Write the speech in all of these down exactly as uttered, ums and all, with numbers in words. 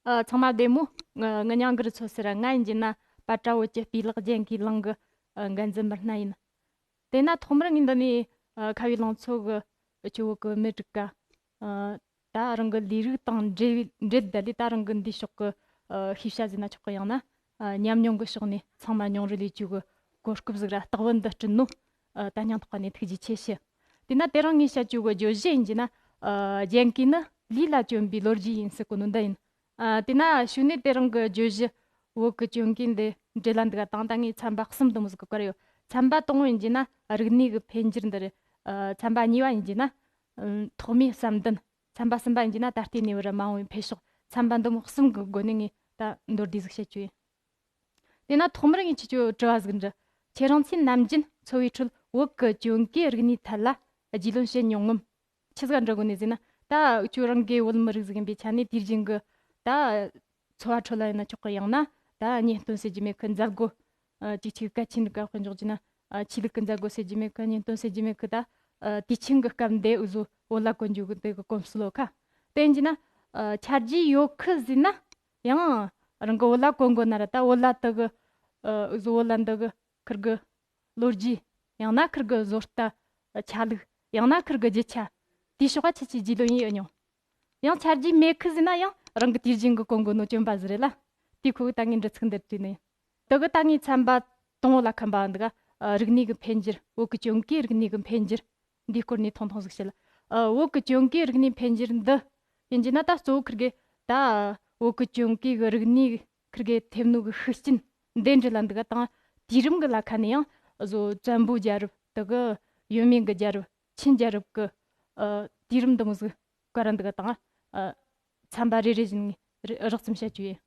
ཨ། ཚང་མ་བདེ་མོ། ང་ངི་མྱིང་གུ་རུ་ཚོ་ཟེར། ང་ཡིན་གྱི་ན་པ་ཏྲ་བོད་ཀྱི་སྤུས་ལེགས་རྒྱན་གོས་ལུང་གི་ཨ་འགན་འཛིན་མི་སྣ་ཡིན། དེ་ན་ཐོག་མར་ངས་འདི་ནས་ཨ་ཁ་བའི་ལང་ཚོ་གི་ཨ་ཆུ་བོ་གི་མི་དྲུག་ག་ཨ་ད་རང་གི་ལས་རིགས་དང་འབྲེལ་འབྲེལ་ད་ལས་ད་རང་གི་འདི་ཕྱོགས་གི་ཨ་ཤེས་བྱ་ཟེར་ན་ཆོག་གི། ཡང་ན་ཨ་ཉམས་མྱོང་གི་ཕྱོགས་ནས་ཚང་མ་མྱོང་རོལ་ལས་ཆུ་གི་གོ་སྐབས་ཟིག་ར་རྟགས་བུ་འདི་བསྐྲུན་ནོ། ཨ་ད་སྙིང་ཐག་པ་ནས་ཐུགས་རྗེ་ཆེ་ཞུ། དེ་ན་དེ་རིང་ངས་བཤད་རྒྱུ་གི་བརྗོད་གཞི་ཡིན་གྱི་ན། ཨ་རྒྱན་གོས་ནི་ལུས་ལ་གྱོན་པའི་ལོ་རྒྱུས་ཡིན་ཟེར་གོ་ནོ་འདི་ཡིན། ཨ་དེ་ན་གཞུག་ནས་དེ་རིང་གི་བརྗོད་གཞི་བོད་གི་གྱོན་གོས་འདི་འབྲེལ་ལ་འདི་ག་དང་། ད་ངས་ཚན་པ་གསུམ་དུ་མོ་ཟིག་གི་བཀར་ཡོད། ཚན་པ་དང་པོ་ཡིན་གྱི་ན་རིག་གནས་གི་འཕེལ་འགྱུར་འདི་རེད། ཨ་ཚན་པ་གཉིས་པ་ཡིན་གྱི་ན་ཨ་ཐོག་མའི་བསམ་འདུན། ཚན་པ་གསུམ་པ་ཡིན་གྱི་ན་ད་ལྟའི་གནས་བབ་ར་མ་འོངས་པའི་འཕེལ་ཕྱོགས། ཚན་པ་འདི་མོ་གསུམ་གི་སྒོ་ནས་ངས་ད་མདོར་བསྡུས་ཟིག་བཤད་རྒྱུ་ཡིན། དེ་ན་ཐོག་མར་ངས་ཁྱེད་ཆོ་དྲི་བ་ཟིག་འདྲི། ཁྱེད་རང་ཚོས་ནམ་རྒྱུན་འཚོ་བའི་ཁྲོད་བོད་ཀྱི་གྱོན་གོས་རིག་གནས་ཐད་ལ་རྒྱུས་ལོན་བྱེད་མྱོང་ངམ། ཆི་ཟིག་འདྲི་དགོས་ནི་ཟེར་ན། ད་ཁྱོད་རང་གི་བོད་མི་རིགས་ཟིག་ཡིན་པའི་ཆ་ནས་དུས་རྒྱུན་གི་ད་འཚོ་བ་ཁྲོད་ལ་ཡིན་ན་ཆོག་གི། ཡང་ན་ད་གཉེན་སྟོན་ཟེར་རྒྱུ་མེད་གི། མཛད་སྒོ་ཨ་ཅིག་ཅིག་གལ་ཆེན་གི་དཔེ་འཇོག་རྒྱུ་ན། ཨ་ཆོས་ལུགས་ཀྱི་མཛད་སྒོ་ཟེར་རྒྱུ་མེད་གི། གཉེན་སྟོན་ཟེར་རྒྱུ་མེད་གི། ད་ཨ་དུས་ཆེན་གི་སྐབས་འདི་འུ་ཟོ་བོད་ལྭ་གོན་རྒྱུ་གི་འདི་གི་གོམས་སྲོལ་ཡོད་ཁ། དེ་ཡིན་གྱི་ན་ཨ་ཆ་རྒྱུས་ཡོད་གི་ཟེར་ན། ཡང་རང་གི་བོད་ལྭ་གོན་དགོས་ན་ར། ད་བོད་ལྭ་དེ་གི་ཨ་འུ་ཟོ་བོད་ལྭ་འདི་གི་ཁིར་གི་ལོ་རྒྱུས། ཡང་ན་ཁིར་གི་བཟོ་ལྟ་ཆ་ལུགས། ཡང་ན་ཁིར་གི་རྒྱུ་ཆ། དེའི་ཕྱོགས་ཁ་ཆི་ཆི་རྒྱུས་ལོན་ཡེད་མྱོང་། ཡང་ཆ་རྒྱུས་མེད་གི་ཟེར་ན་ཡང་རང་གི་དུས་རྒྱུན་གི་གོན་གོ་ནོ་གྱོན་པ་ཟིག་རེད་ལ། དེའི་ཁོ་གི་ད་ངས་འདྲི་ཚིག་འདི་བྲིས་ནས། དེ་གི་ད་ངས་ཚན་པ་དང་པོ་ལ་ཁམས་པ་འདི་ག་ཨ་རིག་གནས་གི་འཕེལ་འགྱུར། བོད་གི་གྱོན་གོས་རིག་གནས་གི་འཕེལ་འགྱུར། འདིའི་སྐོར་ནས་ཐུང་ཐུང་ཟིག་བཤད་ལ། ཨ་བོད་གི་གྱོན་གོས་རིག་གནས་འཕེལ་འགྱུར་འདི་ཡིན་གྱི་ན། ད་གཙོ་བོ་ཁིར་གི་ད་བོད་གི་གྱོན་གོས་གི་རིག་གནས་ཁིར་གི་ཐེབས་ནོ་གི་ཤུགས་རྐྱེན་འདི་འདྲ་ལ་འདི་ག་དང་། དུས་རིམ་གི་ལ་ཁ་ནས་ཡང་བཟོ་བཙན་པོའི་རྒྱལ་རབས། དེ་གི་ཡོད་མེད་གི་རྒྱལ་རབས། ཆིན་རྒྱལ་རབས་གི་ཨ་དུས་རིམ་འདི་མོ་ཟིག་ག་ར་འདི་ག་དང་། ཨ་ཚན་པ་རེ་རེ་བཞིན་ངས་རགས་ཙམ་བཤད་རྒྱུ་ཡིན།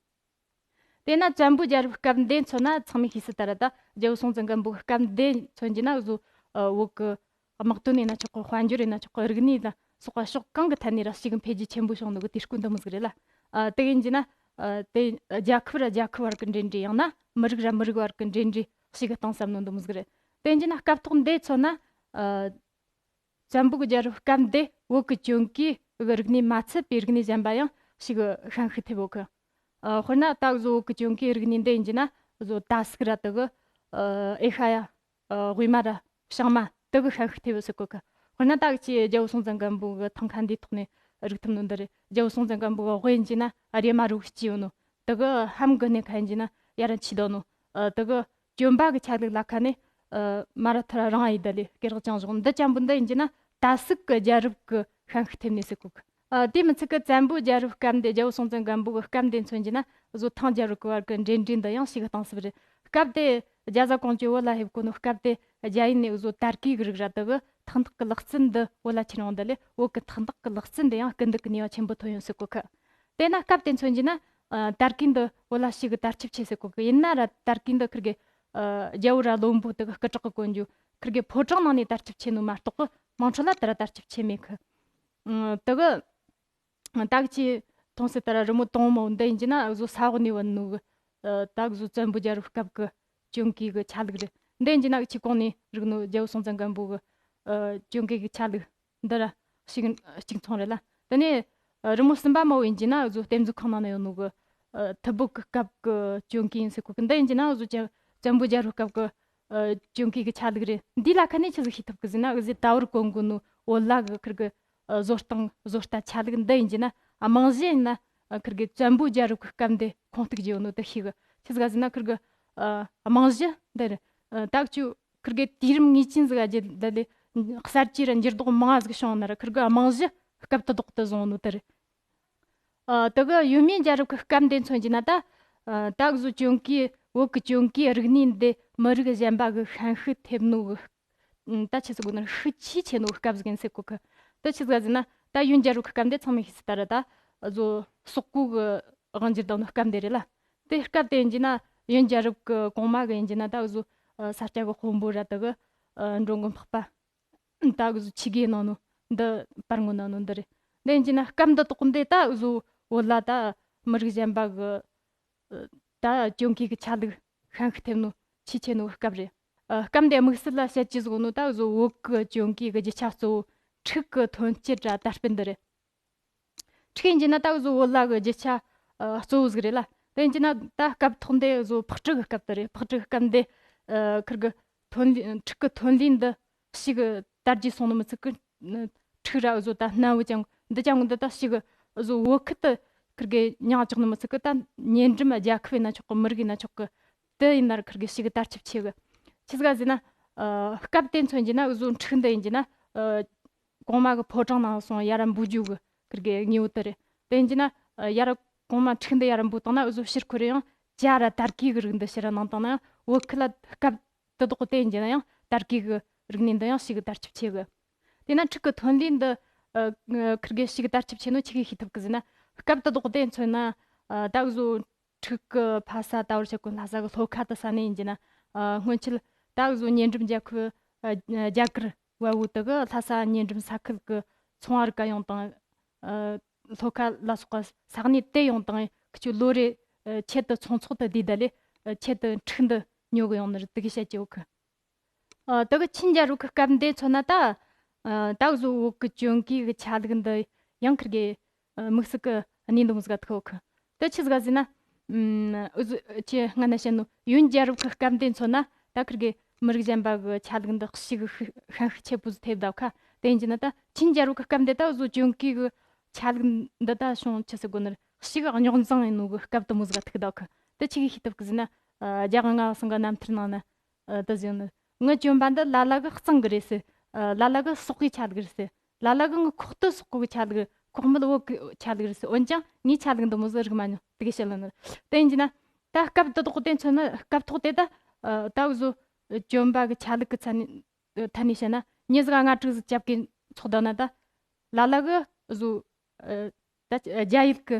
དེས་ན་བཙན་པོའི་རྒྱལ་རབས་སྐབས་འདི་མཚོན་ན། ཚང་མས་ཤེས་གསལ་ལྟར་ད་རྒྱལ་བོ་སྲོང་བཙན་སྒམ་པོའི་སྐབས་འདི་མཚོན་གྱི་ན་བཟོ་ཨ་བོད་གི་དམག་དོན་ཡིན་ན་ཆོག་གི། དཔལ་འབྱོར་ཡིན་ན་ཆོག་གི། རིག་གནས་དང་སོགས་པ་ཕྱོགས་གང་གི་ཐད་ནས་ར་ཞེ་གི་འཕེལ་རྒྱས་ཆེན་པོ་བྱུང་ནོ་གི་དུས་སྐབས་འདི་མོ་ཟིག་རེད་ལ། ཨ་དེ་ཡིན་གྱི་ན་ཨ་དེ་རྒྱལ་ཁབ་ར་རྒྱལ་ཁབ་བར་གི་འབྲེལ་འདྲིས། ཡང་ན་མི་རིགས་ར་མི་རིགས་བར་གི་འབྲེལ་འདྲིས་ཞེ་གི་གཏིང་ཟབ་ནོ་འདི་མོ་ཟིག་རེད། དེ་ཡིན་གྱི་ན་སྐབས་ཐོག་འདི་མཚོན་ན། ཨ་བཙན་པོ་གི་རྒྱལ་རབས་སྐབས་འདི་བོད་ཀྱི་གྱོན་གོས་གི་རིག་གནས་མ་ཚད་པའི་རིག་གནས་གཞན་པ་ཡང་ཞེ་གི་ཤན་ཤུགས་ཐེབས་ཡོད་གི། ཨ་དཔེར་ན་ད་བཟོ་བོད་ཀྱི་གྱོན་གོས་རིག་གནས་འདི་ཡིན་གྱི་ན། བཟོ་ད་སུག་ར་དེ་གི་ཨ་ཨེ་ཤ་ཡ། ཨ་དབུས་མ་ར་བྱང་མ་དེ་གི་ཤན་ཤུགས་ཐེབས་ཡོད་ཟེར་གོ་གི། དཔེར་ན་ད་ཅི་རྒྱལ་བོ་སྲོང་བཙན་སྒམ་པོ་གི་ཐང་ཁ་འདིའི་ཐོག་ནས་རིག་ཐུབ་ནོ་འདི་རེད། རྒྱལ་བོ་སྲོང་བཙན་སྒམ་པོ་གི་དབུ་ཡིན་གྱི་ན་རེ་མ་རུ་གི་སྐྱེས་ཡོད་ནོ། དེ་གི་ལྷམ་གི་སྣེ་ཁ་ཡིན་གྱི་ན་ཡར་ར་ཆི་དོ་ནོ། ཨ་དེ་གི་གྱོན་པ་གི་ཆ་ལུགས་ལ་ཁ་ནས་ཨ་མ་ར་ཐུ་ར་རང་ཡི་ད་ལས་སྐེ་རགས་ཅང་བཞག་འདི་ཅན་པོ་འདི་ཡིན་གྱི་ན་ད་སུག་གི་རྒྱལ་རབས་གི་ཤན་ཤུགས་ཐེབས་ནས་ཟེར་གོ་གི། ཨ་དེ་མི་ཚད་གི་བཙན་པོའི་རྒྱལ་རབས་སྐབས་འདི། རྒྱལ་བོ་སྲོང་བཙན་སྒམ་པོ་གི་སྐབས་འདི་མཚོན་གྱི་ན་བཟོ་ཐང་རྒྱལ་རབས་གི་བར་གི་འབྲེལ་འདྲིས་འདི་ཡང་ཞེ་གི་གཏིང་ཟབ་རེད། སྐབས་དེ་རྒྱ་བཟའ་གོང་ཅུས་བོད་ལ་ཕེབས་གོ་ནོ་སྐབས་དེ། རྒྱ་ཡུལ་ནས་བཟོ་དར་གོས་གི་རིགས་ར་དེ་གི་ཐང་ཐག་གི་ལག་རྩལ་འདི་བོད་ལ་ཁྱེར་ཡོང་། འདི་ལས་བོད་གི་ཐང་ཐག་གི་ལག་རྩལ་འདི་ཡང་སྐུལ་འདེད་གི་ནུས་པ་ཆེན་པོ་ཐོན་ཡོང་ཟེར་གོ་གི། དེས་ན་སྐབས་དེ་མཚོན་གྱི་ན་ཨ་དར་གོས་འདི་བོད་ལ་ཞེ་གི་དར་ཁྱབ་ཆེ་ཟེར་གོ་གི། ཡིན་ན་ར་དར་གོས་འདི་ཁིར་གི་ཨ་རྒྱལ་བོ་ར་བློན་པོ་དེ་གི་སྐུ་དྲག་གི་གོན་རྒྱུ། ཁིར་གི་ཕོ་བྲང་ནང་ནས་དར་ཁྱབ་ཆེ་ནོ་མ་གཏོགས་གི་དམངས་ཁྲོད་ལ་དེ་ར་དར་ཁྱབ་ཆེ་མེད་གི། ཨ་དེ་གི་ད་ཅི་མཐོང་ཟེར་ལྟར་རི་མོ་དང་མོ་འདི་ཡིན་གྱི་ན་བཟོ་ས་འོག་ནས་བུད་ནོ་གི། ཨ་ད་བཟོ་བཙན་པོ་རྒྱལ་རབས་སྐབས་གི་གྱོན་གོས་གི་ཆ་ལུགས་རེད། འདི་ཡིན་གྱི་ན་ཆི་གོང་ནས་རིག་ནོ་རྒྱལ་བོ་སྲོང་བཙན་སྒམ་པོ་གི་ཨ་གྱོན་གོས་གི་ཆ་ལུགས་འདི་ར་གཅིག་གཅིག་མཚུངས་རེད་ལ། དེ་ནས་ཨ་རི་མོ་གསུམ་པ་མོ་ཡིན་གྱི་ན་བཟོ་རྟེན་མཛོད་ཁང་ནང་ན་ཡོད་ནོ་གི་ཨ་ཐུ་བྷོད་གི་སྐབས་གི་གྱོན་གོས་ཡིན་ཟེར་གོ་གི། འདི་ཡིན་གྱི་ན་བཟོ་བཙན་བཙན་པོ་རྒྱལ་རབས་སྐབས་གི་ཨ་གྱོན་གོས་གི་ཆ་ལུགས་རེད། འདི་ལ་ཁ་ནས་ཆི་ཟིག་ཤེས་ཐུབ་གི་ཟེར་ན། འུ་ཟོས་ད་བར་གོན་གོ་ནོ་བོད་ལྭ་གི་ཁིར་གི་ཨ་བཟོ་སྟངས་བཟོ་ལྟ་ཆ་ལུགས་འདི་ཡིན་གྱི་ན། ཨ་རྨང་གཞི་ཡིན་ན་ཨ་ཁིར་གི་བཙན་པོ་རྒྱལ་རབས་ཀྱི་སྐབས་འདི་ཁུངས་གཏུགས་བྱས་ཡོད་ནོ་དེ་ཤེས་གི། ཆི་ཟིག་ག་ཟེར་ན་ཁིར་གི་ཨ་རྨང་གཞི་འདི་རེད། ཨ་ད་ཅུ་ཁིར་གི་དུས་རིམ་ངེས་ཅན་ཟིག་ག་བརྒྱུད་ད་ལས་གསར་བརྗེ་ར་འགྱུར་ལྡོག་མང་ཟིག་བྱུང་ན་ར་ཁིར་གི་རྨང་གཞི་སྐབས་དེ་དག་ཏུ་བཟུང་ནོ་དེ་རེད། ཨ་དེ་གི་ཡོད་མེད་རྒྱལ་རབས་ཀྱི་སྐབས་འདི་མཚོན་གྱི་ན། ད་ཨ་ད་གཟོད་གྱོན་གོས་བོད་ཀྱི་གྱོན་གོས་རིག་གནས་འདི་མི་རིགས་གཞན་པ་གི་ཤན་ཤུགས་ཐེབས་ནོ་གི། ཨ་ད་ཆི་ཟེར་དགོས་ན་ཤུགས་ཆེས་ཆེ་ནོ་གི་སྐབས་ཟིག་ཡིན་ཟེར་གོ་གི། ད་ཆི་ཟིག་ཟེར་ན་ད་ཡོན་རྒྱལ་རབས་ཀྱི་སྐབས་འདི་ཚང་མས་ཤེས་གསལ་ལྟར་ད་གཟོད་སོག་པོ་གི་དབང་སྒྱུར་བཏང་ནོ་སྐབས་འདི་རེད་ལ། དེ་སྐབས་དེ་ཡིན་གྱི་ན་ཡོན་རྒྱལ་རབས་ཀྱི་གོང་མ་གི་ཡིན་གྱི་ན་ད་གཟོད་ཨ་ས་སྐྱ་གི་དཔོན་པོ་ར་དེ་གི་ཨ་འགྲོ་མགོན་འཕགས་པ། ད་གཟོད་ཆོས་རྒྱལ་གནང་ནོ་འདི་པར་ངོ་གནང་ནོ་འདི་རེད། འདི་ཡིན་གྱི་ན་སྐབས་འདི་དག་འདི་ད་གཟོད་བོད་ལ་ད་མི་རིགས་གཞན་པ་གི་ད་གྱོན་གོས་གི་ཆ་ལུགས་ཤན་ཤུགས་ཐེབས་ནོ་ཆེས་ཆེ་ནོ་གི་སྐབས་རེད། ཨ་སྐབས་འདི་དམིགས་བསལ་ལ་བཤད་རྒྱུ་ཟིག་ནོ་ད་གཟོད་བོད་གི་གྱོན་གོས་གི་རྒྱུ་ཆ་གཙོ་བོ་འཁྲུག་གི་ཐོན་སྐྱེད་ར་དར་སྤེལ་འདི་རེད། འཁྲུག་ཡིན་གྱི་ན་ད་གཟོད་བོད་ལྭ་གི་རྒྱུ་ཆ་ ཨ་གཙོ་བོ་ཟིག་རེད་ལ། དེ་ཡིན་གྱི་ན་ད་སྐབས་ཐོག་འདི་བཟོ་ཕག་ཁྲིག་གི་སྐབས་དེ་རེད། ཕག་ཁྲིག་གི་སྐབས་འདི་ཨ་ཁིར་གི་ཐོན་ལས་ཁྲིག་གི་ཐོན་ལས་འདི་ཞིག་གི་དར་རྒྱས་སོང་ནི་མི་ཚད་གི། ཁྲིག་ར་བཟོ་ད་སྣ་བོ་ཅང་འདི་ཅང་འདི་ད་ཞིག་གི་བཟོ་བོད་ཁུལ་དུ་ཁིར་གི་མྱང་བཅུག་ནི་མི་ཚད་གི། ད་ཉེ་འགྲམ་རྒྱལ་ཁབ་ཡིན་ན་ཆོག་གི། མི་རིགས་ཡིན་ན་ཆོག་གི། དེ་ཡིན་ན་ར་ཁིར་གི་ཞིག་གི་དར་ཁྱབ་ཆེ་གི། ཆི་ཟིག་ག་ཟེར་ན་ཨ་སྐབས་དེ་མཚོན་གྱི་ན་བཟོ་ཁྲིག་འདི་ཡིན་གྱི་ན་ཨ་གོང་མ་གི་ཕོ་བྲང་ནང་སོང་ཡར་ར་འབུད་རྒྱུ་གི་ཁིར་གི་དངོས་པོ་དེ་རེད། དེ་ཡིན་གྱི་ན་ཨ་ཡར་ར་གོང་མ་ཁྲིག་འདི་ཡར་ར་འབུད་བཏང་ན་བཟོ་ཕྱིར་ཁོ་རེ་ཡང་ཇ་ར་དར་གོས་གི་རིགས་འདི་ཕྱིར་ར་གནང་བཏང་ན་ཡང་བོད་ཁུལ་ལ་སྐབས་དེ་དག་དེ་ཡིན་གྱི་ན་ཡང་དར་གོས་གི་རིག་གནས་འདི་ཡང་ཞིག་གི་དར་ཁྱབ་ཆེ་གི། དེས་ན་ཁྲིག་གི་ཐོན་ལས་འདི་ཨ་ཁིར་གི་ཞིག་གི་དར་ཁྱབ་ཆེ་ནོ་ཆི་གི་ཤེས་ཐུབ་གི་ཟེར་ན། སྐབས་དེ་དག་དེ་མཚོན་ན་ཨ་ད་བཟོ་ཁྲིག་གི་ཕ་ས་ད་བར་ཆ་ཀུན་ལྷ་ས་གི་ལྷོ་ཁ་དུ་ས་ནས་ཡིན་གྱི་ན་ཨ་སྔོན་ཆད་ད་བཟོ་ཉེ་འགྲམ་རྒྱལ་ཁབ་ཨ་རྒྱ་གར་བལ་བོ་དེ་གི་ལྷ་ས་ཉེ་འགྲམ་ས་ཁུལ་གི་ཚོང་བ་རིགས་ཀ་ཡོང་དང་། ཨ་ལྷོ་ཁ་ལ་སོགས་པ་ས་གནས་དེ་ཡོང་དང་ཁི་ཆོ་ལོ་རེ་ཨ་ཆེད་དུ་ཚོང་ཚོགས་དུ་བསྡུས་ད་ལས་ཨ་ཆེད་དུ་ཁྲིག་འདི་ཉོ་གི་ཡོང་ནི་རེད། དེ་གི་བཤད་ཀྱི་ཡོད་གི། ཨ་དེ་གི་ཆིན་རྒྱལ་རབས་ཀྱི་སྐབས་འདི་མཚོན་ན་ད་ཨ་ད་བཟོ་བོད་ཀྱི་གྱོན་གོས་གི་ཆ་ལུགས་འདི་ཡང་ཁིར་གི་ཨ་དམིགས་བསལ་གི་གནས་འདི་མོ་ཟིག་ག་ཐུག་གི། དེ་ཆི་ཟིག་ག་ཟེར་ན། ཨུ་ཟུ་ཆི་སྔ་ན་བཤད་ནོ་ཡོན་རྒྱལ་རབས་ཀྱི་སྐབས་འདི་མཚོན་ན་ད་ཁིར་གི་མི་རིགས་གཞན་པ་གི་ཆ་ལུགས་འདི་ཞིག་ཤན་ཤུགས་ཆེ་པོ་ཟིག་ཐེབས་ད་ཁ། དེ་ཡིན་གྱི་ན་ད་ཆིན་རྒྱལ་རབས་ཀྱི་སྐབས་འདི་ད་བཟོ་གྱོན་གོས་གི་ཆ་ལུགས་འདི་ད་བྱུང་ཆི་ཟེར་དགོས་ནི་རེད། ཞིག་རྙོག་འཛིང་ཡིན་ནོ་གི་སྐབས་དེ་མོ་ཟིག་ག་ཐུག་ད་ཁ། དེ་ཆི་གི་ཤེས་ཐུབ་གི་ཟེར་ན། ཨ་རྒྱ་གར་མངའ་བ་ཚང་གི་རྣམ་ཐར་ནང་ན། ཨ་དེ་ཟེར་ནི། ངའི་གྱོན་པ་འདི་ལ་ལ་གི་གཙང་གི་རེད་ཟེར། ཨ་ལ་ལ་གི་སོག་གི་ཆ་ལུགས་རེད་ཟེར། ལ་ལ་གི་ངའི་ཁོག་སྟོད་སོག་གི་ཆ་ལུགས། ཁོག་མིད་བོད་གི་ཆ་ལུགས་རེད་ཟེར། འོན་ཀྱང་ངའི་ཆ་ལུགས་འདི་མོ་ཟིག་རིག་མ་མྱོང་། དེ་གི་བཤད་ལ་ནི། དེ་ཡིན་གྱི་ན། ད་སྐབས་དེ་དག་དེ་མཚོན་ན་སྐབས་ཐོག་དེ་ད། ཨ་ད་བཟོ་གྱོན་པ་གི་ཆ་ལུགས་གི་ཚན་ནི། ཐད་ནས་བཤད་ན་མྱི་ཟིག་ལྔ་དྲུག་ཟིག་རྒྱབ་གི་ཚོགས་བསྡད་ན་ད། ལ་ལ་གི་བཟོ། ཨ་ད་རྒྱ་ཡུལ་གི་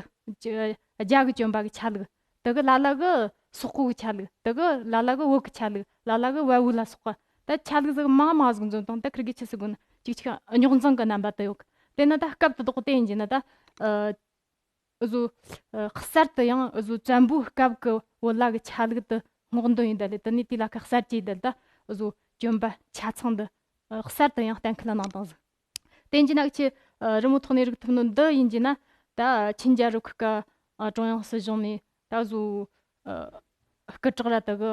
རྒྱ་གི་གྱོན་པ་གི་ཆ་ལུགས། དེ་གི་ལ་ལ་གི་སོག་པོ་གི་ཆ་ལུགས། དེ་གི་ལ་ལ་གི་བོད་གི་ཆ་ལུགས། ལ་ལ་གི་བལ་བོ་ལ་སོགས་པ། ད་ཆ་ལུགས་ཟིག་མང་མང་ཟིག་འཛོམས་དང་ད་ཁིར་གི་ཆི་ཟིག་དགོས་ན་ཅིག་ཅིག་རྙོག་འཛིང་གི་རྣམ་པ་དེ་ཡོད་གི། དེ་ན་ད་སྐབས་དེ་དག་དེ་ཡིན་གྱི་ན་ད། ཨ་བཟོ། ཨ་གསར་དུ་ཡང་བཟོ་བཙན་པོའི་སྐབས་ཀྱི་བོད་ལ་གི་ཆ་ལུགས་དེ་སྔོག་འདོན་ཡིན་ད་ལས་དེ་ནས་དེ་ལ་ཁ་གསར་བརྗེ་ཡིན་ད་ལས་ད་བཟོ་གྱོན་པ་ཆ་ཚང་འདི་ཨ་གསར་དུ་ཡང་གཏན་འཁེལ་གནང་དང་ཟིག། དེ་ཡིན་གྱི་ན་ཁྱེད་ཨ་རི་མོ་ཐོག་ནས་རིག་ཐུབ་ནོ་འདི་ཡིན་གྱི་ན་ད་ཆིན་རྒྱལ་རབས་ཀྱི་སྐབས་ཨ་ཀྲུང་དབྱང་སྲིད་གཞུང་ནས་ད་བཟོ་ཨ་སྐུ་དྲག་ར་དེ་གི་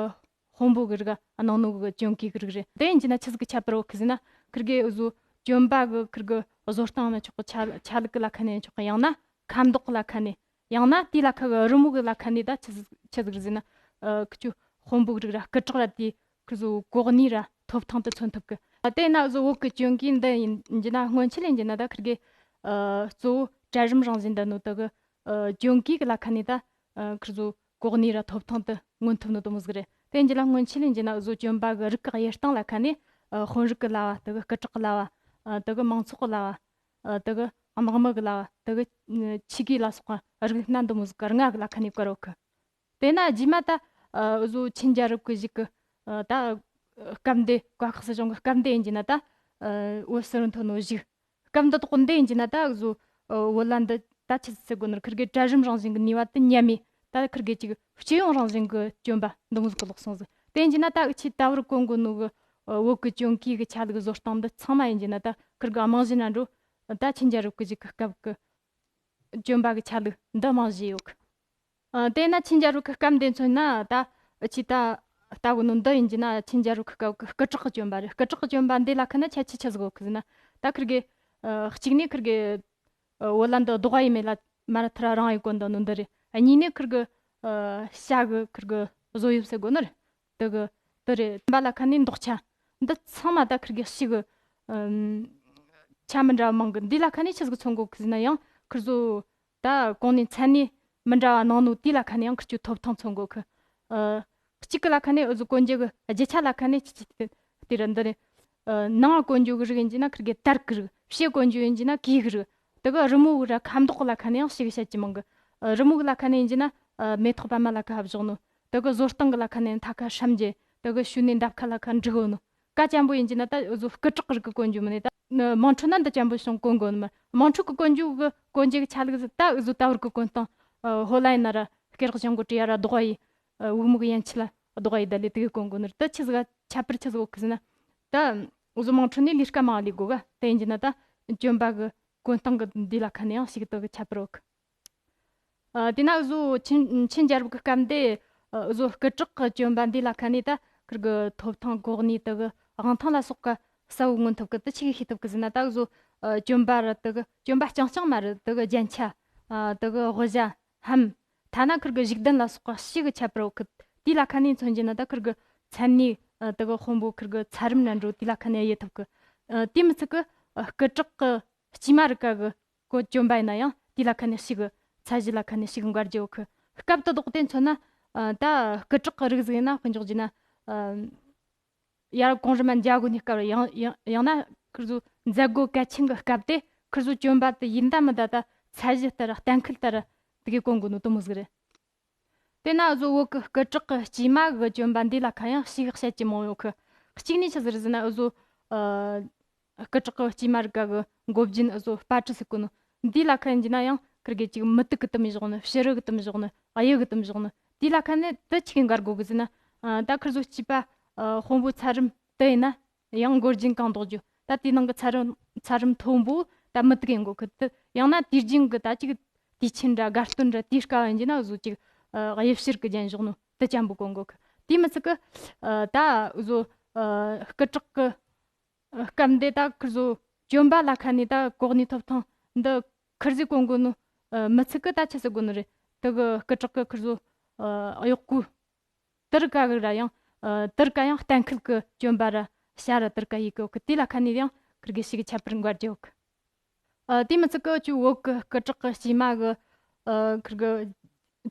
དཔོན་པོ་གི་རིགས་གནང་ནོ་གི་གྱོན་གོས་གི་རིགས་རེད། དེ་ཡིན་གྱི་ན་ཆི་ཟིག་གི་ཁྱད་པར་ཡོད་གི་ཟེར་ན་ཁིར་གི་བཟོ་གྱོན་པ་གི་ཁིར་གི་བཟོ་སྟངས་ན་ཆོག་གི། ཆ་ཆ་ལུགས་གི་ལ་ཁ་ནས་ཆོག་གི། ཡང་ན་ཁ་མདོག་གི་ལ་ཁ་ནས། ཡང་ན་དེའི་ལ་ཁ་གི་རི་མོ་གི་ལ་ཁ་ནས་ད་ཆི་ཟིག་ཆི་ཟིག་རེད་ཟེར་ན། ཨ་ཁི་ཆོ་དཔོན་པོ་གི་རིགས་ར་སྐུ་དྲག་ར་དེ་ཁིར་བཟོ་གོ་གནས་ར་ཐོབ་ཐང་དུ་མཚོན་ཐུབ་གི། ཨ་དེ་ན་བཟོ་བོད་གི་གྱོན་གོས་འདི་ཡིན་གྱི་ན་སྔོན་ཆད་ཡིན་གྱི་ན་ད་ཁིར་གི་ཨ་གཙོ་བོ་གྲལ་རིམ་རང་བཞིན་འདི་ནོ་དེ་གི་ཨ་གྱོན་གོས་གི་ལ་ཁ་ནས་ད་ཨ་ཁིར་བཟོ་གོ་གནས་ར་ཐོབ་ཐང་དུ་མངོན་ཐུབ་ནོ་དེ་མོ་ཟིག་རེད། དེ་ཡིན་གྱི་ན་སྔོན་ཆད་ཡིན་གྱི་ན་བཟོ་གྱོན་པ་གི་རིགས་གི་དབྱེ་སྟངས་ལ་ཁ་ནས་ཨ་དཔོན་རིགས་གི་ལྭ་བ་དེ་གི་སྐུ་དྲག་གི་ལྭ་བ་ཨ་དེ་གི་མང་ཚོགས་གི་ལྭ་བ། ཨ་དེ་གི་དམག་མི་གི་ལྭ་བ། དེ་གི་ཆས་གོས་ལ་སོགས་པ་རིགས་སྣ་འདི་མོ་ཟིག་གི་ལྔ་གི་ལ་ཁ་ནས་བཀར་ཡོད་གི། དེ་ན་རྗེས་མ་ད་ཨ་བཟོ་ཆིན་རྒྱལ་རབས་ཀྱི་གཞུག་གི་ཨ་ད་སྐབས་འདི་བཀའ་ཤག་སྲིད་གཞུང་གི་སྐབས་འདི་ཡིན་གྱི་ན་ད་ཨ་འོད་ཟེར་འཐོན་ནོ་གཞུག། སྐབས་འདི་དག་འདི་ཡིན་གྱི་ན་ད་བཟོ་ཨ་བོད་ལ་འདི་ད་ཆི་ཟེར་དགོས་ནི། ཁིར་གི་གྲལ་རིམ་རང་བཞིན་གི་ནུས་པ་དེ་ཉམས་མེད་ད་ཁིར་གི་ཅིག་སྤྱི་ཡོངས་རང་བཞིན་གི་གྱོན་པ་འདི་མོ་ཟིག་གི་ལོག་སོང་ཟིག། དེ་ཡིན་གྱི་ན་ད་འུ་ཆོས་ད་བར་གོན་དགོས་ནོ་གི་ཨ་བོད་གི་གྱོན་གོས་གི་ཆ་ལུགས་བཟོ་སྟངས་འདི་ཚང་མ་ཡིན་གྱི་ན་ད་ཁིར་གི་རྨང་གཞི་ན་འགྲོ། ད་ཆིན་རྒྱལ་རབས་ཀྱི་གཞུག་གི་སྐབས་ཀྱི་གྱོན་པ་གི་ཆ་ལུགས་འདི་རྨང་གཞི་ཡོད་གི། ཨ་དེས་ན་ཆིན་རྒྱལ་རབས་ཀྱི་སྐབས་འདི་མཚོན་ན་ད་འུ་ཆོས་ད་ལྟ་བུ་ནོ་འདི་ཡིན་གྱི་ན་ཆིན་རྒྱལ་རབས་ཀྱི་སྐབས་ཀྱི་སྐུ་དྲག་གི་གྱོན་པ་རེད། སྐུ་དྲག་གི་གྱོན་པ་འདི་ལ་ཁ་ན་ཆ་ཆི་ཆི་ཟིག་ཡོད་གི་ཟེར་ན། ད་ཁིར་གི་ཨ་གཅིག་ནས་ཁིར་གི་ཨ་བོད་ལ་འདི་རྡོག་པ་ཡས་མེད་ལ་མ་ར་ཐུར་ར་རིང་ཡས་གོན་འདུག་ནོ་འདི་རེད། ཨ་གཉིས་ནས་ཁིར་གི་ཨ་ཤ་གི་ཁིར་གི་བཟོ་དབྱིབས་ཟེར་དགོས་ནི་རེད། དེ་གི་དེ་རེད། བ་ལ་ཁ་ནས་འདོགས་ཆ། འདི་ཚང་མ་ད་ཁིར་གི་ཞིག་གི་ཨམ་ཆ་མི་འདྲ་བ་མང་གི། འདི་ལ་ཁ་ནས་ཆི་ཟིག་མཚོན་གོ་གི་ཟེར་ན་ཡང་ཁིར་ཚོ་ད་གོང་ནས་མཚན་ནས་མི་འདྲ་བ་གནང་ནོ་དེ་ལ་ཁ་ནས་ཡང་ཁིར་ཚོ་ཐོབ་ཐང་མཚོན་གོ་གི། ཨ་གཅིག་གི་ལ་ཁ་ནས་འུ་ཚོ་གོན་རྒྱུ་གི་རྒྱུ་ཆ་ལ་ཁ་ནས་ཅི་ཅི་དེ་རེད། འདི་རེད། ཨ་ནང་གོན་རྒྱུ་གི་རིགས་ཡིན་གྱི་ན་ཁིར་གི་དར་གི་རིགས། ཕྱི་གོན་རྒྱུ་ཡིན་གྱི་ན་གོས་གི་རིགས། དེ་གི་རི་མོ་གི་ར་ཁ་མདོག་གི་ལ་ཁ་ནས་ཡང་ཞིག་བཤད་ཀྱི་མང་གི། ཨ་རི་མོ་གི་ལ་ཁ་ནས་ཡིན་གྱི་ན་ཨ་མེ་ཏོག་པད་མ་ལ་ཁ་བཞག་ནོ། དེ་གི་བཟོ་སྟངས་གི་ལ་ཁ་ནས་མཐའ་ཁ་སྲམ་གྱི། དེ་གི་ཤུལ་ནས་འདབ་ཁ་ལ་ཁ་འབྲུག་ཡོད་ནོ། ཀ་ཅན་པོ་ཡིན་གྱི་ན་ད་བཟོ་སྐུ་དྲག་རིགས་གི་གོན་རྒྱུ་མིན་ནས་ད་དམངས་ཁྲོད་ན་འདི་ཅན་པོ་བྱུང་གོན་གོན་མ། དམངས་ཁྲོད་གི་གོན་རྒྱུ་གི་གོན་རྒྱུ་གི་ཆ་ལུགས་ཟིག་ད་བཟོ་ད་བར་གི་གོན་སྟངས་ཨ་ཧོ་ལ་ཡིན་ན་ར་སྐེ་རགས་བྱང་གོ་དྲི་ཡ་ར་རྡོག་པ་ཡི། ཨ་བུ་མོ་གི་ཡན་ཆད་ལ་རྡོག་པ་ཡི་ད་ལས་དེ་གི་གོན་གོན་ནི་ད་ཆི་ཟིག་ཁྱད་པར་ཆི་ཟིག་ཡོད་གི་ཟེར་ན། ད་བཟོ་དམངས་ཁྲོད་ནས་ལས་ཀ་མང་ལས་དགོས་ག། དེ་ཡིན་གྱི་ན་ད་གྱོན་པ་གི་གོན་སྟངས་གི་འདི་ལ་ཁ་ནས་ཡང་ཞིག་དེ་གི་ཁྱད་པར་ཡོད་གི། ཨ། དེ་ན་འུ་ཟོ་ཆིན་ཆིན་རྒྱལ་རབས་ཀྱི་སྐབས་འདི་འུ་ཟོ་སྐུ་དྲག་གི་གྱོན་པ་འདི་ལ་ཁ་ནས་ད་ཁིར་གི་ཐོབ་ཐང་གོ་གནས་དེ་གི་དབང་ཐང་ལ་སོགས་ཀ་གསལ་བོ་མངོན་ཐུབ་གི། དེ་ཆི་གི་ཤེས་ཐུབ་གི་ཟེར་ན། ད་འུ་ཟོ་ཨ་གྱོན་པ་ར་དེ་གི་གྱོན་པ་རྐྱང་རྐྱང་མ་རེད། དེ་གི་རྒྱན་ཆ། ཨ། དེ་གི་དབུ་ཞྭ། ལྷམ། ཐ་ན་ཁིར་གི་གཞུག་ལྡན་ལ་སོགས་པ་ཞིག་གི་ཁྱད་པར་ཡོད་གི། དེ་ལ་ཁ་ནས་མཚོན་རྒྱུ་ན་ད་ཁིར་གི་མཚན་གནས། ཨ། དེ་གི་དཔོན་པོ་ཁིར་གི་ཚད་རིམ་ན་འགྲོ། དེ་ལ་ཁ་ནས་དབྱེ་ཐུབ་གི། ཨ། དེ་མི་ཚད་གི་ཨ་སྐུ་དྲག་གི་སྐྱེས་མ་རིགས་ཀ་གི་གོ་གྱོན་པ་ཡིན་ན་ཡང་དེ་ལ་ཁ་ནས་ཞིག་གི་ཚད་གཞི་ལ་ཁ་ནས་ཞིག་གི་འགལ་རྒྱུ་ཡོད་གི། སྐབས་དེ་དག་དེ་མཚོན་ན། ཨ། ད་སྐུ་དྲག་གི་རིགས་ཟིག་ཡིན་ན། དཔེ་འཇོག་རྒྱུ་ན། ཨ། ཡར་གོང་རིམ་མ་འཇའ་གོ་ནས་སྐབས་ཡང་ཡང་ཡང་ན་ཁིར་ཟོ་མཛད་སྒོ་གལ་ཆེན་གི་སྐབས་དེ་ཁིར་ཟོ་གྱོན་པ་དེ་ཡིན་ད་མིན་ད་ད་ཚད་གཞི་ལྟར་གཏན་འཁེལ་ལྟར་དེ་གི་གོན་གོ་ནོ་དེ་མོ་ཟིག་རེད། དེ་ན་འུ་ཟོ་བོད་གི་སྐུ་དྲག་གི་སྐྱེས་མ་གི་གྱོན་པ་འདི་ལ་ཁ་ཡང་ཞིག་བཤད་རྒྱུ་མང་ཡོད་གི། གཅིག་ནས་ཆི་ཟིག་རེད་ཟེར་ན། འུ་ཟོ་ཨ་སྐུ་དྲག་གི་སྐྱེས་མ་རིགས་ཀ་གི་མགོ་སྦྱིན་འུ་ཟོ་སྤ་གྲི་ཟེར་གོ་ནོ་འདི་ལ་ཁ་ཡིན་རྒྱུ་ན་ཡང་ཁིར་གི་ཅིག་མུ་ཏིག་གི་དུ་མི་བཞག་ནི། བྱུ་རུ་གི་དུ་མི་བཞག་ནི། གཡུ་གི་དུ་མི་བཞག་ནི། དེ་ལ་ཁ་ནས་དེ་ཆི་གི་འགལ་དགོ་གི་ཟེར་ན། ཨ། ད་ཁིར་ཟོ་སྐྱེས་པ་ཨ་དཔོན་པོ་ཚད་རིམ་དེ་ཡིན་ན་ཡང་མགོ་སྦྱིན་གང་འདོགས་རྒྱུ། ད་དེའི་ནང་གི་ཚད་རིམ་ཚད་རིམ་མཐོན་པོ་ད་མུ་ཏིག་ཡིན་དགོ་གི། དེ་ཡང་ན་དུས་རྒྱུན་གི་ད་ཅིག་དུས་ཆེན་ར་དགའ་སྟོན་ར་དེའི་སྐབས་ཡིན་རྒྱུ་ན་འུ་ཟོ་ཅིག་ཨ་གཡུ་བྱུ་རུ་གི་རྒྱན་བཞག་ནོ་དེ་ཅན་པོ་གོན་དགོ་གི། དེ་མི་ཚད་གི་ཨ་ད་འུ་ཟོ་ཨ་སྐུ་དྲག་གི་སྐབས་འདི་ད་ཁིར་ཟོ་གྱོན་པ་ལ་ཁ་ནས་ད་གོ་གནས་ཐོབ་ཐང་འདི་ཁིར་ཟོས་གོན་གོ་ནོ་ཨ་མི་ཚད་གི་ད་ཆི་ཟེར་གོ་ནི་རེད། དེ་གི་སྐུ་དྲག་གི་ཁིར་ཟོ་ཨ་གཡོག་པོ་དེར་ཀ་གི་ར་ཡང་ཨ་དེར་ཀ་ཡང་གཏན་འཁེལ་གི་གྱོན་པ་ར་བྱ་ར་དེར་ཀ་ཡེ་གི་ཡོད་གི། དེ་ལ་ཁ་ནས་ཡང་ཁིར་གི་ཞིག་གི་ཁྱད་པར་འགལ་རྒྱུ་ཡོད་གི། ཨ། དེ་མི་ཚད་གི་ཅིག་བོད་གི་སྐུ་དྲག་གི་སྐྱེས་མ་གི་ཨ་ཁིར་གི་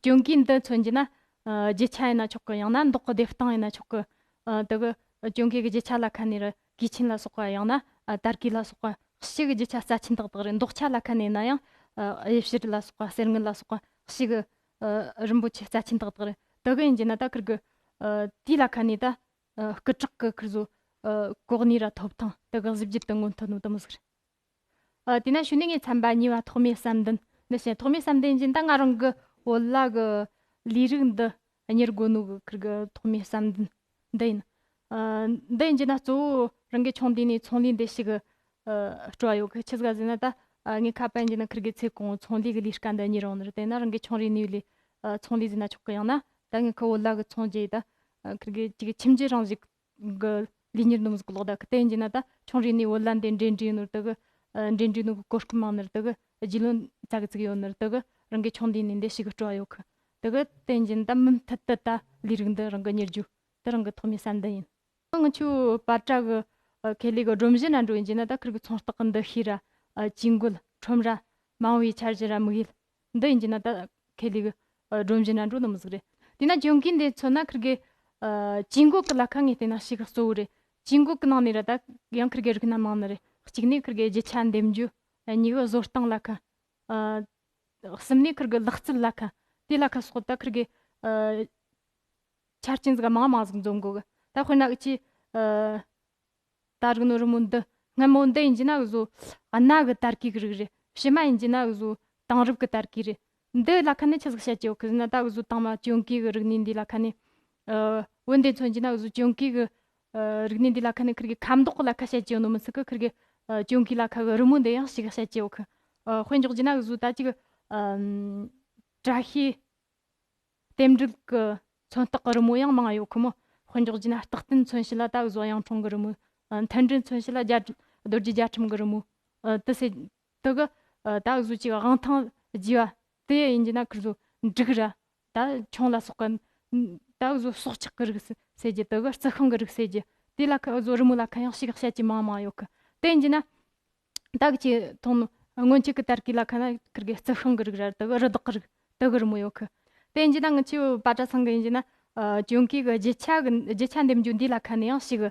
གྱོན་གོས་འདི་མཚོན་རྒྱུ་ན། ཨ། རྒྱུ་ཆ་ཡིན་ན་ཆོག་གི། ཡང་ན་མདོག་གི་བདེ་སྟངས་ཡིན་ན་ཆོག་གི། ཨ། དེ་གི་གྱོན་གོས་གི་རྒྱུ་ཆ་ལ་ཁ་ནས་ར་གོས་ཆེན་ལ་སོགས་པ། ཡང་ན་ཨ་དར་གོས་ལ་སོགས་པ་ཞིག་གི་རྒྱུ་ཆ་རྩ་ཆེན་ཏག་ཏག་རེད། མདོག་ཆ་ལ་ཁ་ནས་ཡིན་ན་ཡང་ཨ་གཡུ་བྱུ་རུ་ལ་སོགས་པ། གསེར་དངུལ་ལ་སོགས་པ་ཞིག་གི་ཨ་རིན་པོ་ཆེ་རྩ་ཆེན་ཏག་ཏག་རེད། དེ་གི་ཡིན་རྒྱུ་ན་ད་ཁིར་གི་ཨ་དེ་ལ་ཁ་ནས་ད་ཨ་སྐུ་དྲག་གི་ཁིར་ཟོ་ཨ་གོ་གནས་ར་ཐོབ་ཐང་དེ་གི་གཟི་བརྗིད་དེ་མངོན་ཐུབ་ནོ་དེ་མོ་ཟིག་རེད། ཨ། དེ་ན་ཞུ་ནས་ངས་ཚན་པ་གཉིས་པ་ཐོག་མའི་བསམ་འདུན་འདི་བཤད། ཐོག་མའི་བསམ་འདུན་ཡིན་རྒྱུ་ན་ད་ང་རང་གི་བོད་ལྭ་གི་ལས་རིགས་འདི་གཉེར་དགོ་ནོ་གི་ཁིར་གི་ཐོག་མའི་བསམ་འདུན་འདི་ཡིན། ཨ། འདི་ཡིན་རྒྱུ་ན་གཙོ་བོ་རང་གི་ཆུང་དུས་ནས་ཚོང་ལས་འདི་ཞིག་གི་ཨ་སྤྲོ་བ་ཡོད་གི། ཆི་ཟིག་ཟེར་ན་ད་ཨ་ངས་ཁ་པར་ཡིན་རྒྱུ་ན་ཁིར་གི་ཚེ་གང་བོ་ཚོང་ལས་གི་ལས་ཀ་འདི་གཉེར་ཡོང་ནི་རེད། དེ་ན་རང་གི་ཆུང་རིང་ནས་ལས་ཨ་ཚོང་ལས་ཟེར་ན་ཆོག་གི། ཡང་ན་ད་ངས་ཁི་བོད་ལྭ་གི་ཚོང་རྒྱག་ཡི། ད་ཨ་ཁིར་གི་ཅིག་ཁྱིམ་རྒྱུད་རང་བཞིན་གི་ལས་གཉེར་འདི་མོ་ཟིག་ལོག་ད་གི། དེ་ཡིན་རྒྱུ་ན་ད་ཆུང་རིང་ནས་བོད་ལྭ་འདི་འདྲེན་འདྲེན་ཡོད་ནོ་དེ་གི། ཨ། འདྲེན་འདྲེན་ནོ་གི་གོ་སྐབས་མང་ནོ་དེ་གི། རྒྱུས་ལོན་ཙག་གི་ཙིག་ཡོད་ནོ་དེ་གི། རང་གི་ཆུང་དུས་ནས་འདི་ཞིག་གི་སྤྲོ་བ་ཡོད་གི། དེ་གི་དེ་ཡིན་རྒྱུ་ན་ད་མུ་མཐུད་དུ་ད་ལས་རིགས་འདི་རང་གི་གཉེར་རྒྱུ་དེ་རང་གི་ཐོག་མའི་བསམ་འདུན་ཡིན། ང་ཆོ་པ་ཏྲ་གི་ཨ་ཁེ་ལས་གི་སྒྲོམ་གཞི་ན་འགྲོ་ཡིན་རྒྱུ་ན་ད་ཁིར་གི་ཚོང་རྟགས་གི་འདུ་ཤེས་ར། ཨ། ཇུས་འགོད་ཁྲོམ་ར། མ་འོངས་པའི་འཆར་གཞི་ར་དམིགས་ཡུལ། འདི་ཡིན་རྒྱུ་ན་ད་ཁེ་ལས་གི་ཨ་སྒྲོམ་གཞི་ན་འགྲོ་ནི་མོ་ཟིག་རེད། དེ་ན་གྱོན་གོས་འདི་མཚོན་ན་ཁིར་གི་ཨ་ཇུས་འགོད་གི་ལ་ཁ་ངས་བལྟས་ན་ཞིག་གཙོ་བོ་རེད། ཇུས་འགོད་གི་ནང་ནས་ར་ད་ཡང་ཁིར་གི་རིགས་སྣ་མང་ནི་རེད། གཅིག་ནས་ཁིར་གི་རྒྱུ་ཆ་འདེམས་རྒྱུ། ཨ། གཉིས་གི་བཟོ་སྟངས་ལ་ཁ། ཨ། གསུམ་ནས་ཁིར་གི་ལག་རྩལ་ལ་ཁ། དེ་ལ་ཁ་སོགས་ད་ཁིར་གི་ཨ་ཆ་རྐྱེན་ཟིག་མང་མང་ཟིག་འཛོམས་དགོ་གི། ད་དཔེར་ན་འུ་ཆོ་ཨ་ད་རིག་ནོ་རི་མོ་འདི། སྔ་མོ་འདི་ཡིན་རྒྱུ་ན་འུ་ཟོ་གནའ་གི་དར་གོས་གི་རིགས་རེད། ཕྱི་མ་ཡིན་རྒྱུ་ན་འུ་ཟོ་དེང་རབས་གི་དར་གོས་རེད། འདི་ལ་ཁ་ནས་ཆི་ཟིག་བཤད་རྒྱུ་ཡོད་གི་ཟེར་ན། ད་འུ་ཟོ་དང་མ་གྱོན་གོས་གི་རིག་གནས་འདི་ལ་ཁ་ནས། ཨ། བོད་འདི་མཚོན་རྒྱུ་ན་འུ་ཟོ་གྱོན་གོས་གི་ཨ་རིག་གནས་འདི་ལ་ཁ་ནས་ཁིར་གི་ཁ་མདོག་གི་ལ་ཁ་བཤད་རྒྱུ་ཡོད་ནོ་མི་ཚད་གི། ཁིར་གི་ཨ་གྱོན་གོས་ལ་ཁ་གི་རི་མོ་འདི་ཡང་ཞིག་བཤད་རྒྱུ་ཡོད་གི། ཨ། དཔེ་འཇོག་རྒྱུ་ན་འུ་ཟོ་ད་ཅིག་ཨ་བཀྲ་ཤིས་རྟེན་འབྲེལ་གི་མཚོན་རྟགས་གི་རི་མོ་ཡང་མང་ཡོད་གི་མོ། དཔེ་འཇོག་རྒྱུ་ན་རྟག་བརྟན་མཚོན་བྱེད་ལ་ད་འུ་ཟོ་གཡུང་དྲུང་གི་རི་མོ། ཨ། མཐུན་སྒྲིལ་མཚོན་བྱེད་ལ་རྒྱ་རྡོ་རྗེ་རྒྱ་ཁྲིམས་གི་རི་མོ། ཨ། དེ་ཟེར་དེ་གི། ཨ། ད་འུ་ཟོ་ཅིག་དབང་ཐང་རྒྱས་པ་དེ་ཡིན་རྒྱུ་ན་ཁིར་ཟོ་འབྲུག་ར། ད་ཁྱུང་ལ་སོགས་གི། ད་འུ་ཟོ་སྲོག་ཆགས་གི་རིགས་ཟེར་རྒྱུ་དེ་གི། རྩི་ཤིང་གི་རིགས་ཟེར་རྒྱུ་དེ་ལ་ཁ་འུ་ཟོ་རི་མོ་ལ་ཁ་ཡང་ཞིག་བཤད་རྒྱུ་མང་མང་ཡོད་གི། དེ་ཡིན་རྒྱུ་ན། ད་གི་ཅིག་མཐོང་ནོ་སྔོན་ཆད་གི་དར་གོས་ལ་ཁ་ན་ཁིར་གི་རྩི་ཤིང་གི་རིགས་ར། དེ་གི་རི་དྭགས་གི་རིགས་དེ་གི་རི་མོ་ཡོད་གི། དེ་ཡིན་རྒྱུ་ན་ང་ཆོ་པ་ཏྲ་ཚང་གི་ཡིན་རྒྱུ་ན། ཨ། གྱོན་གོས་གི་རྒྱུ་ཆ་གི་རྒྱུ་ཆ་འདེམས་རྒྱུ་འདི་ལ་ཁ་ནས་ཡང་ཞིག་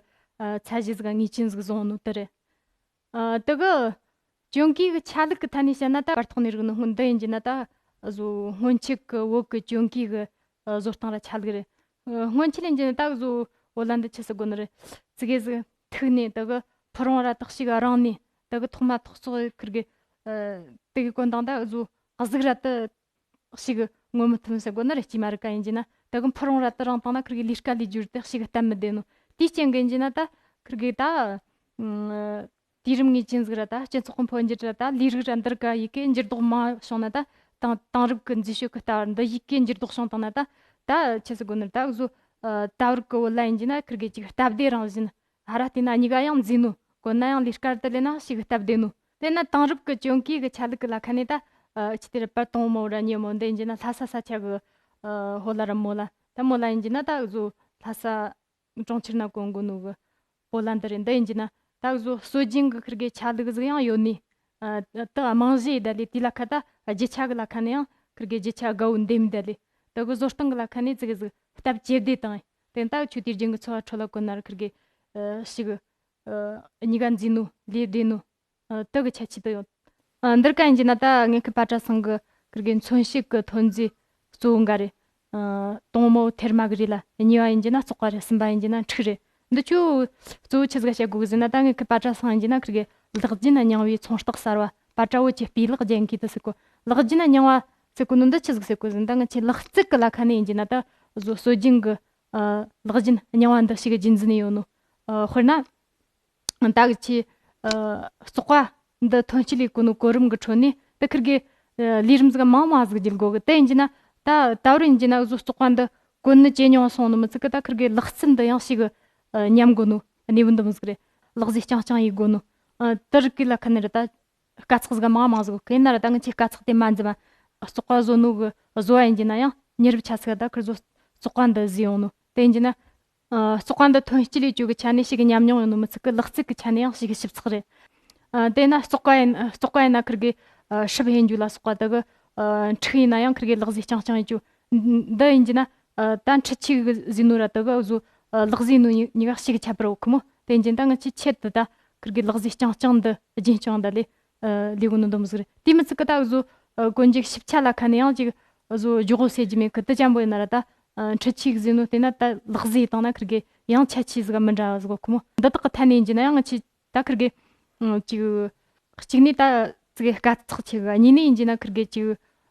ཨ་ཚད་གཞི་ཟིག་ངེས་ཅན་ཟིག་བཟུང་ནོ་དེ་རེད། ཨ། དེ་གི་གྱོན་གོས་གི་ཆ་ལུགས་གི་ཐད་ནས་བཤད་ན། ད་བར་ཐོག་ནས་རིག་ནོ་སྔོན་འདི་ཡིན་རྒྱུ་ན་ད་བཟོ་སྔོན་ཆད་གི་བོད་གི་གྱོན་གོས་གི་ཨ་བཟོ་སྟངས་ར་ཆ་ལུགས་རེད། ཨ། སྔོན་ཆད་ལ་ཡིན་རྒྱུ་ན་ད་བཟོ་བོད་ལྭ་འདི་ཆི་ཟེར་དགོ་ནི་རེད། ཙི་གེ་ཟིག་མཐུག་ནས་དེ་གི་ཕུ་རུང་ར་དག་ཞིག་རིང་ནས། དེ་གི་ཐོག་མ་ཐོག་སོགས་ཁིར་གི་ཨ་དེ་གི་གོན་སྟངས་ད་བཟོ་གཟུགས་ར་དེ་ཞིག་ངོ་མི་ཐུབ་ཟེར་དགོ་ནི་རེད། སྐྱེས་མ་རིགས་ཀ་ཡིན་རྒྱུ་ན་དེ་གི་ཕུ་རུང་ར་དེ་རིང་བཏང་ན་ཁིར་གི་ལས་ཀ་ལས་རྒྱུ་དེ་ཞིག་སྟབས་མི་བདེ་ནོ། དེའི་རྐྱེན་གི་ཡིན་རྒྱུ་ན་ད་ཁིར་གི་ད་ཨ་དུས་རིམ་ངེས་ཅན་ཟིག་ར། ད་སྤྱི་ཚོགས་གི་འཕོ་འགྱུར་ར། ད་ལས་རིགས་ར་འདིར་ག་ཡི་གེ་འགྱུར་ལྡོག་མ་བྱུང་ན་ད་ དེང་དེང་རབས་ཀྱི་མཛེས་དཔྱོད་ཀྱི་ལྟ་བ་འདི་ཡི་གེ་འགྱུར་ལྡོག་བྱུང་བཏང་ན། ད་ད་ཆི་ཟེར་དགོས་ནི། ད་གཟོད་ད་བར་གི་བོད་ལྭ་ཡིན་གྱི་ན་ཁིར་གི་ཅིག་སྟབས་བདེ་རང་བཞིན། ཧ་ར་བལྟས་ན་གཉིས་ཀ་ཡང་མཛེས་ནོ། གོན་ན་ཡང་ལས་ཀར་དུ་ལེན་ན་ཞིག་སྟབས་བདེ་ནོ། དེ་ན་དེང་རབས་ཀྱི་གྱོན་གོས་ཀྱི་ཆ་ལུགས་ཀྱི་ལ་ཁ་ནས་ད་ཨ་ཅི་དེ་ར་པར་དང་མོ་ར་ཉེ་མོ་འདི་ཡིན་གྱི་ན་ལྷ་ས་ས་ཆ་གི་ཨ་ཧོ་ལ་ར་མོ་ལ། ད་མོ་ལ་ཡིན་གྱི་ན་ད་གཟོད་ལྷ་ས་གྲོང་ཁྱེར་ན་གོན་གོ་ནོ་གི་པོ་ལ་འདི་རེད། འདི་ཡིན་གྱི་ན་ད་གཟོད་སྲོལ་རྒྱུན་གྱི་ཁིར་གི་ཆ་ལུགས་ཟིག་ཡང་ཡོད་ནི། ཨ་ད་རྨང་གཞི་ཡི་ད་ལས་དེ་ལ་ཁ་ད་རྒྱུ་ཆ་གི་ལ་ཁ་ནས་ཡང་ཁིར་གི་རྒྱུ་ཆ་དགའ་བོ་འདེམས་ད་ལས། ད་གི་བཟོ་སྟངས་གི་ལ་ཁ་ནས་ཙི་གི་ཟིག་སྟབས་ཇེ་བདེ་བཏང་། དེ་ད་ཆུ་དུས་རྒྱུན་གི་འཚོ་བ་ཁྲོད་ལ་གོན་ན་ར་ཁིར་གི་ཨ་ཞིག་ཨ་གཉིས་ཀ་མཛེས་ནོ་ལས་བདེ་ནོ། ཨ་དེ་གི་ཁྱད་ཆོས་དེ་ཡོད། ཨ་འདིར་ཀ་ཡིན་གྱི་ན་ད་ངེད་ཀྱི་པ་ཏྲ་ཚང་གི་ཁིར་གི་མཚོན་བྱེད་གི་ཐོན་རྫས་གཙོ་བོ་འགའ་རེ། ཨ་དང་མོ་ཐེར་མ་གི་རིགས་ལ། གཉིས་པ་ཡིན་གྱི་ན་བཙོག་པ་རེད། གསུམ་པ་ཡིན་གྱི་ན་འཁྲུག་རེད། འདི་ཆོ་གཙོ་བོ་ཆི་ཟིག་ག་བཤད་དགོས་གི་ཟེར་ན། ད་ངེད་ཀྱི་པ་ཏྲ་ཚང་ཡིན་གྱི་ན་ཁིར་གི་ལག་རྒྱུན་རྙིང་བའི་ཚོང་རྟགས་གསར་བ། པ་ཏྲ་བོད་ཀྱི་སྤུས་ལེགས་རྒྱན་གོས་དེ་ཟེར་གོ། ལག་རྒྱུན་རྙིང་བ་ཟེར་གོ་ནོ་འདི་ཆི་ཟིག་ཟེར་གོ་ཟེར་ན། ད་ངེད་ཆོ་ལག་རྩལ་གི་ལ་ཁ་ནས་ཡིན་གྱི་ན་ད་གཟོད་སྲོལ་རྒྱུན་གི་ཨ་ལག་རྒྱུན་རྙིང་བ་འདི་ཞིག་རྒྱུན་འཛིན་ཡོད་ནོ། ཨ་དཔེར་ན། ད་གི་ཆི་ཨ་བཙོག་པ་འདི་ཐོན་སྐྱེད་ལས་གོ་ནོ་གོ་རིམ་གི་ཁྲོད་ནས་ད་ཁིར་གི་ཨ་ལས་རིམ་ཟིག་མང་མང་ཟིག་བརྒྱུད་དགོས་གི། དེ་ཡིན་གྱི་ན་ད་ད་བར་ཡིན་གྱི་ན་གཟོད་བཙོག་པ་འདི་གོན་ནི་ཇེ་ཉུང་སོང་ནོ་མི་ཚད་གི། ད་ཁིར་གི་ལག་རྩལ་འདི་ཡང་ཞིག་ཨ་ཉམས་དགོ་ནོ་གནས་བབ་འདི་མོ་ཟིག་རེད། ལག་ཟས་རྐྱང་རྐྱང་ཡེད་དགོ་ནོ། ཨ་དེ་རིགས་གི་ལ་ཁ་ནས་ར་ད་དཀའ་ཚེགས་ཟིག་མང་མང་ཟིག་གི། ཡིན་ན་ར་ད་ངེད་ཆོ་དཀའ་ཚེགས་དེ་མ་འཛེམ་མ། བཙོག་པ་བཟོ་ནོ་གི་བཟོ་བ་ཡིན་གྱི་ན་ཡང་ཉེ་རབས་ཆ་ཚིག་ད་ཁིར་གཟོད་བཙོག་པ་འདི་བཟོས་ཡོང་ནོ། དེ་ཡིན་གྱི་ན། ཨ་བཙོག་པ་འདི་ཐོན་སྐྱེད་ལས་བཅོས་གི་ཆ་ནས་ཞིག་གི་ཉམས་མྱོང་ཡོད་ནོ་མི་ཚད་གི། ལག་རྩལ་གི་ཆ་ནས་ཡང་ཞིག་གི་ཞིབ་ཚགས་རེད། ཨ་དེ་ན་བཙོག་པ་ཡིན། བཙོག་པ་ཡིན་ན་ཁིར་གི་ཨ་སྲུབ་ཧེན་རྒྱུ་ལ་སོགས་པ་དེ་གི། ཨ་འཁྲུག་ཡིན་ན་ཡང་ཁིར་གི་ལག་ཟས་རྐྱང་རྐྱང་ཡེད་རྒྱུ་འདི་ཡིན་གྱི་ན། ཨ་ད་འཕྲུལ་ཆས་གི་ཟས་ནོ་ར་དེ་གི་བཟོ། ཨ་ལག་ཟས་ནོ་གཉིས་གཉིས་ཀ་ཞིག་གི་ཁྱད་པར་ཡོད་གི་མོ། དེ་ཡིན་གྱི་ན་ད་ངེད་ཆོ་ཆེད་དུ་ད་ཁིར་གི་ལག་ཟས་རྐྱང་རྐྱང་འདི་རྒྱུན་སྐྱོང་ད་ལས། ཨ་ལས་གོ་ནོ་འདི་མོ་ཟིག་རེད། དེ་མི་ཚད་གི་ད་གཟོད་ཨ་གོན་རྒྱུ་ཞིབ་ཆ་ལ་ཁ་ནས་ཡང་ཅིག་གཟོད་སྒྱོག་གོ་ཟེར་རྒྱུ་མེད་གི། དེ་ཅན་པོ་ཡིན་ན་ར་ད་ཨ་འཕྲུལ་ཆས་གི་ཟས་ནོ་དེ་ན་ད་ལག་ཟས་བཏང་ན་ཁིར་གི་ཡང་ཁྱད་ཆོས་ཟིག་མི་འདྲ་བ་ཟིག་གོ་གི་མོ། འདི་དག་གི་ཐད་ནས་ཡིན་གྱི་ན་ཡང་ང་ཆོ་ད་ཁིར་གི་ཨ་ཅིག་གཅིག་ནས་ད་ཙི་གེ་དཀའ་ཚེགས་ཆེ་གི། གཉིས་ནས་ཡིན་གྱི་ན་ཁིར་གི་ཅིག་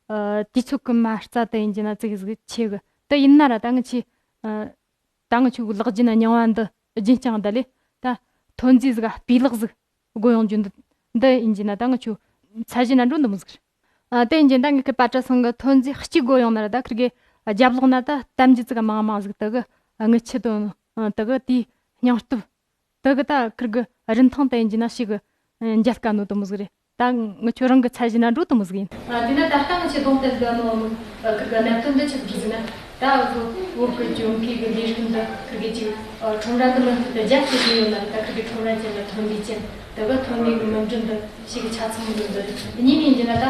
ཨ་དུས་ཚོད་གི་མ་རྩ་དེ་ཡིན་གྱི་ན་ཙི་གེ་ཟིག་ཆེ་གི། དེ་ཡིན་ན་ར་ད་ང་ཆོ་ཨ་ད་ང་ཆོ་གི་ལག་རྒྱུན་རྙིང་བ་འདི་རྒྱུན་བསྐྱངས་ད་ལས། ད་ཐོན་རྫས་ཟིག་སྤུས་ལེགས་ཟིག་དགོས་ཡོང་རྒྱུ་འདི། འདི་ཡིན་གྱི་ན་ད་ང་ཆོ་ཚད་གཞི་ན་འགྲོ་འདི་མོ་ཟིག་རེད། ཨ་དེ་ཡིན་གྱི་ན་ད་ངེད་ཀྱི་པ་ཏྲ་ཚང་གི་ཐོན་རྫས་གཅིག་དགོས་ཡོང་ན་ར་ད་ཁིར་གི་རྒྱབ་ལོགས་ན་ད་གཏམ་རྒྱུད་ཙི་གེ་མང་མང་ཟིག་དེ་གི་ངི་ཆི་དོན་དེ་གི་དེའི་སྙིང་སྟོབས་དེ་གི་ད་ཁིར་གི་རིན་ཐང་དེ་ཡིན་གྱི་ན་ཞིག་གི་འཇལ་དཀའ་ནོ་དེ་མོ་ཟིག་རེད། ད་ང་ཆོ་རང་གི་ཚད་གཞི་ན་འགྲོ་དེ་མོ་ཟིག་ཡིན། ཨ་དེ་ན་ད་ལྟ་ང་ཆོས་གདོང་གཏད་དགའ་ནོ་ཁིར་གི་གནད་དོན་འདི་ཆི་ཟིག་ཟེར་ན། ད་འུ་ཚོ་བོད་ཀྱི་གྱོན་གོས་ཀྱི་ལས་རིགས་འདི་ཁིར་གི་ཅིག་ཁྲོམ་ར་འདི་མུ་མཐུད་དུ་རྒྱ་ཆེ་གི་ཡོད་ན་ར། ད་ཁིར་གི་ཁྲོམ་ར་ཅན་ལ་ཐོན་ལས་ཅན་དེ་གི་ཐོན་ལས་གི་མུ་འབྲེལ་འདི་ཞིག་གི་ཆ་ཚང་གི་འདུག་གཉིས་ནས་ཡིན་གྱི་ན་ད་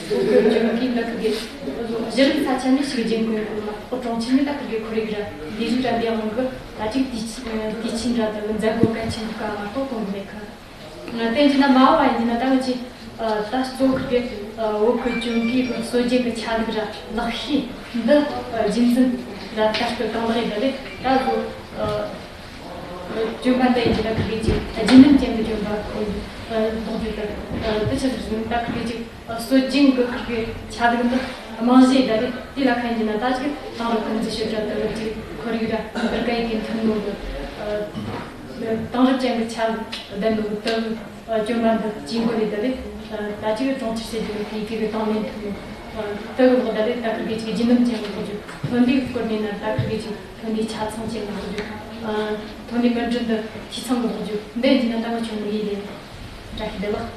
བོད་ཀྱི་གྱོན་གོས་འདི་ཁིར་གི་གཞི་རིམ་ས་ཆ་ནས་ཞིག་རྒྱན་གོན་དགོས་མ་གཏོགས། གྲོང་ཁྱེར་ནས་ད་ཁིར་གི་ཁོར་ཡུག་ར་ལས་རིགས་ར་འདི་ཡང་གི་ད་ཅིག་དུས་ཆེན་དུས་ཆེན་ར་དེ་གི་མཛད་སྒོ་གལ་ཆེན་འདུག་ག་མ་གཏོགས་གོན་གི་མེད་གི། དེ་ཡིན་གྱི་ན་མ་འོངས་པ་ཡིན་གྱི་ན་ད་ང་ཆོས་ད་གཙོ་བོ་ཁིར་གི་བོད་ཀྱི་གྱོན་གོས་ཀྱི་སྲོལ་རྒྱུན་གྱི་ཆ་ལུགས་ར་ལག་ཤེས་འདི་རྒྱུན་འཛིན་ར་དར་སྤེལ་གཏོང་ལེ་ཡིན་ད་ལེ། ད་གཙོ་བོ་གྱོན་པ་འདི་ཡིན་གྱི་ན་ཁིར་གི་ཅིག་རྒྱུན་ལྡན་ཅན་གྱི་གྱོན་པ་གོན་འདུག་རྒྱུ་དེ་དེ་ཆི་ཟིག་ཟེར་ན། ད་ཁིར་གི་ཅིག་སྲོལ་རྒྱུན་གྱི་ཁིར་གི་ཆ་ལུགས་འདི་རྨང་གཞི་ཡིན་ད་ལེ། དེ་ལ་ཁ་ཡིན་གྱི་ན་ད་ཅིག་དེང་རབས་ཀྱི་མཛེས་དཔྱོད་ར་དེ་གི་ཅིག་ཁོར་ཡུག་ར་འདིར་ཀ་ཡི་གི་མཐུན་ནོ་གི། དེང་རབས་ཅན་གྱི་ཆ་ལྡན་ནོ་དེ་གྱོན་པ་འདི་བྱིན་གོ་ལེ་ད་ལེ། ད་ཅིག་གྲོང་ཁྱེར་ཟེར་རྒྱུ་ནི་ཕ་གི་གི་དང་ལེན་ཐུབ་ནོ་དེ་གི་འོག་ད་ལེ། ད་ཁིར་གི་ཅིག་རྒྱུན་ལྡན་ཅན་གྱི་འོག་ཅིག་ཐོན་ལས་སྐོར་ནས་ན་ད་ཁིར་གི་ཅིག་ཐོན་ལས་ཆ་ཚང་ཅན་གྱི་འོག་ཅིག་ཐོན་ལས་མུ་འབྲེལ་འདི་འཐུས་ཚང་གི་འོག་ཅིག་འདི་ཡིན་གྱི་ན་ད་ང་ཆོ་མི་ཡི་ལེ་བཀྲ་ཤིས་བདེ་ལེགས།